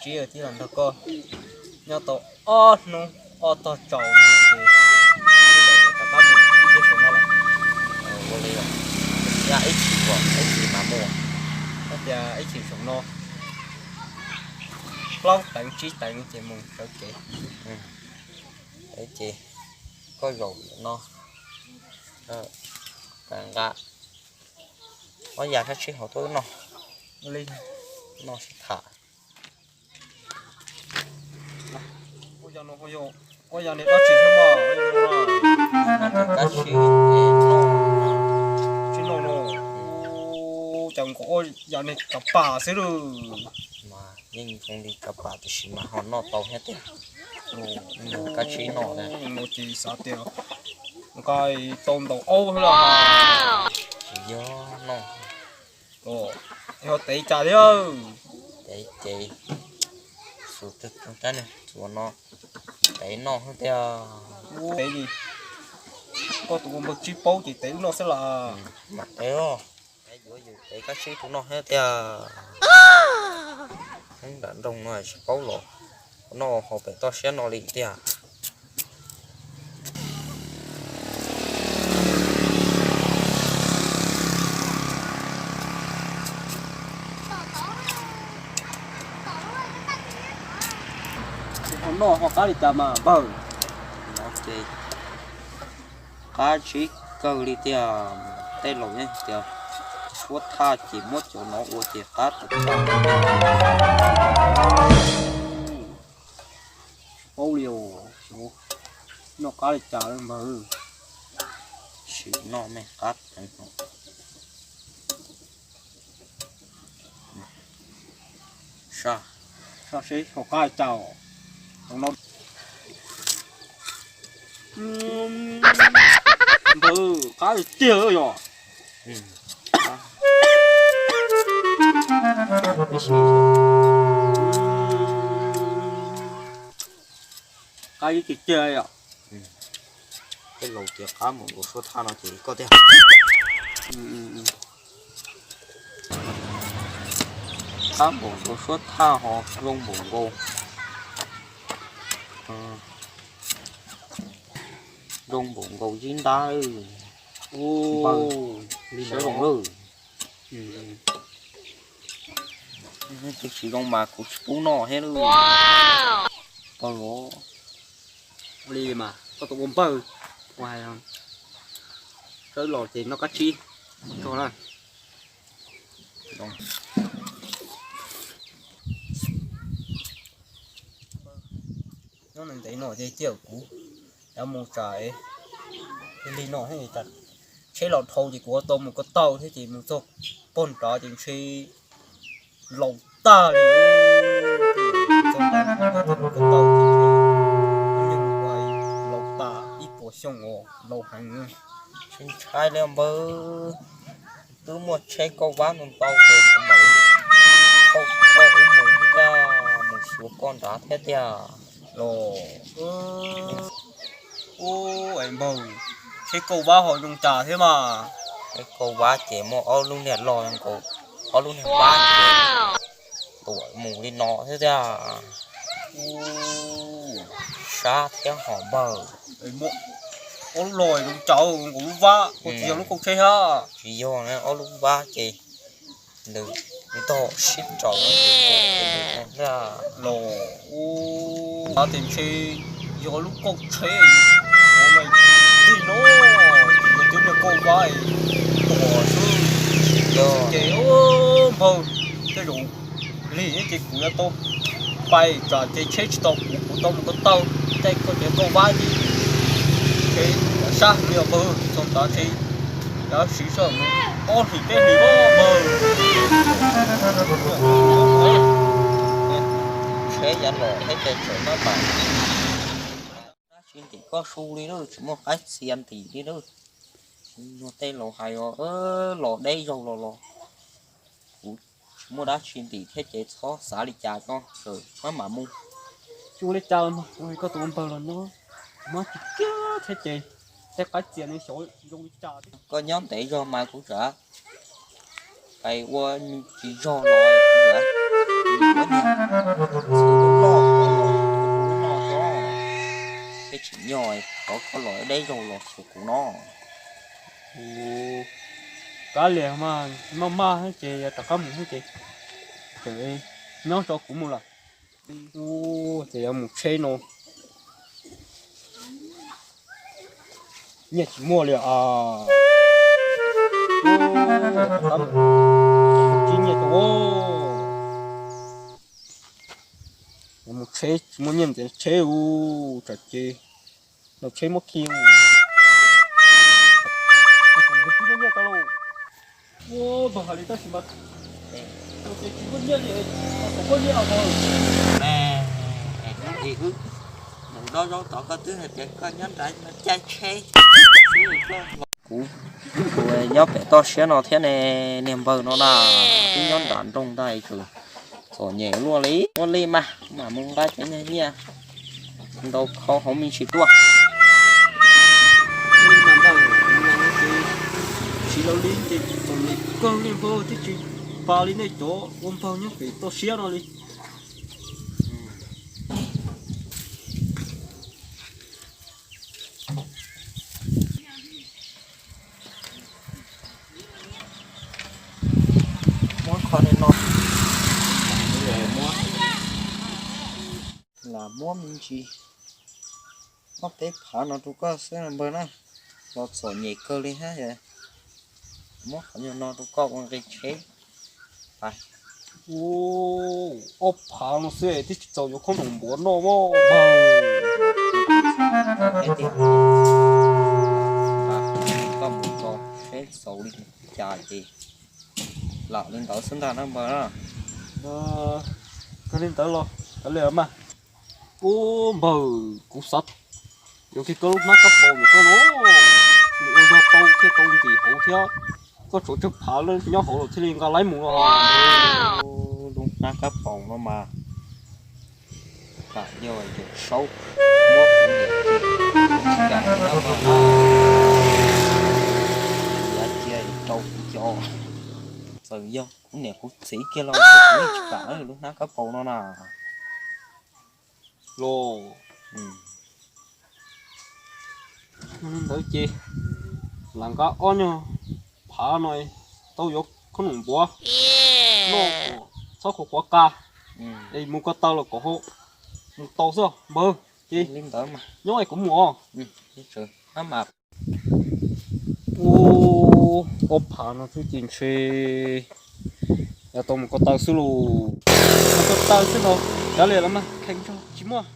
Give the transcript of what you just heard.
Tib los nrog koj nyob tau ob hnub ob tog tsaus no ces rov qab mus ib pliag saum no lawm. Ua li, ib chim, ib chim mas mus, hais tias ib chim saum no plaub teev tsib teev ces mus sawv kev. Ces koj zaum no, nqa ob yav sab tsheb hauv tuaj wb noj, noj sib tham. Ua yog no, ua yog, ua yog niag dab tsi xwb mas, ua yog no, kab tsib, tsis noj no, cas nkaus ua yog niag kav pam xwb lawm. Mas yeej zoo li kav pam tiam sis mas ho noj tau thiab tiag. Kab tsib noj na, no ces xav tias nqa tau ntaus aub xwb los. Tsis yog no. Yog tev cas thiab? Tev ces xus rab niag txuas no tev noj xwb tiag. Tev, koj tus ua npawg tsis paub ces tev wb noj xwb las. Mam tev os. Yuav yus tev kab tsib rau noj thiab tiag. Nram nroog no tsis paub los noj haus pem toj siab no li tiag. Noj ho qab li cas mas npawg? No ces qab tsib kawg li tiag. Tej laus yeej tias suab thaj ces muab cov no ua ces qab tag. Paub li os, noj qab li cas npawg? Sim noj me qab heev. Saj, saj seb haus qab li cas os. Npawg, qab tiag tiag yog. Qab tiag tiag yom. Tej laus tias qab npaum nkaus suab thaj no ces koj tiag. Qab npaum nkaus suab thaj ho zoo npaum nkaus, zoo npaum nkaus zib ntab. Npawg, siab zoo lawm. Twb tsis zoo mas kuv tsis pub noj thiab lawm. Npawg, ua li mas koj tus ua npawg, ua hais sawv los ces noj kab tsib tso na. Nyob ntev no ces cia kuv yuav mus tsam li no thiab, tsheb los dhau ces kuv ua tau mus ko taw thiab ces mus txog pog nrad ces ntshe laus tag li. Txog nrad ko taw ces ntshe laus tas ib puas xyoo os, laus heev. Tsis ntshai li npawg, twb muaj tsheb kauj vab ntau ntau ces kuv mam li thauj koj wb mus, mus xyuas koj nrad thiab tiag los. Ub, es npawg, tsheb kauj vab ho zoo cas thiab mas? Tsheb kauj vab ces muaj ob lub niag log nkaus, ob lub niag vab ces tuam mus li no thiab tiag. Sab thiab hom npawg. Ob lub log zoo cas nkaus lub vab, ua tsis yog lub kauj tsheb hab? Tsis yog, ob lub vab ces nws ntog sib rau los. Ub, tes ntshe yog lub kauj tsheb, ua li no, yog cov niag kauj vab tuam xwb. Ces npawg, tej zaum lig ces kuv yuav tau pais tsam ces tsheb tsis tau kuv, kuv tau mus ko taw, tej koj cov kauj vab ces tsheb sab heev li os npawg, txog nrad tsheb yav siv soj mus ob hlis peb hlis os npawg. Tsheb yav los thiab ces tseem maj mam. Dab tsi ntim koj su li lawm, tsis muaj qaib txhia ntim li lawm. Tsis nyuag tej laus hais os, los deb zaug los los kuv tsis muaj dab tsi ntim thiab ces txhob xav li cas, koj sawv maj mam mus. Tsis ua li cas los mas, kuv hais koj tus ua npawg los nyob, mob tsis kiag thiab ces tej qaib txhia no xyov zoo li cas. Koj nyob ntev zog mas kuv tsam pais ua tsis zog los kuv tsam Ua niag txwv lub loj, lub loj tso, peb tseem nyob, thov koj los deb zaug los xyuas kuv no. Ua, kav liam mas, maj maj ces yog rov qab mus xwb ces, nyob tso kuv mus lawm. Ua, ces yuav mus tsheb no. Nyiaj tsis muaj li os. Tsib nyiaj tau. Mus tsheb tsis muaj nyiaj ntiav tsheb ua tsam ces los tsheb muab khi. Tsib muaj nyiaj tau lauj. Ua npawg hais li tab sis mas tsis muaj nyiaj li, tsis muaj nyiaj os. Nws dob zaub tod koj twb hais tias koj nyob nrad no caij tsheb. Kuv, kuv nyob pem toj siab no thiab ne, niag npawg no na, twb nyob nram nroog ntag, txom nyem luaj li. Ua li mas, mam mus nqa cov nyiaj ntau khau hauv me ntsis tuaj. Tsis los li ces txom nyem kawg li npawg, twb tsis pab li nej cov ua npawg nyob pem toj siab no li. Muab qhov no, muab, lam muab me ntsis ob peb phav no rau koj xwb npawg na, los txom nyem kawg li thiab. Muab qhov nyuag no rau koj ua nqi tsheb. Ua, ob phav no xwb twb tsis txaus yuav khaub ncaws npuav noj npawg. Koj mus tso seb txaus li cas ces lam li ntawd xwb ntag na npawg na. Kawg li ntawd los kav liam mas. Ub npawg, kuv xav yuav kiag koj lub hnab kab paus ntawm koj no, mus ua zog tau thiaj tau ntim hauv thiab. Koj tshuav tsawg phav nyob hauv los thiaj li nqa laib mus no. Lub hnab kab paus no mas tam yog yawm saub muab kuv niam tsis kam nyob no na. Yav cia rau kuv cov, txawm yog kuv niam kuv txiv kiag los kuv yeej tsis kam lub hnab kab paus no na. Los, li ntawd ces lam nqa ob nyuag phav no tau yuav khaub ncaws npuav noj kom txhob qhuav qhuav qa, es mus ko taw los kom mus tau xwb npawg. Ces li ntawd nyob es kuv mus os. Ub, ob phav no xwb ces ntshe yuav tau mus ko taw xwb lauj. Mus ko taw xwb los kav liam los mas, kheev tsis muaj.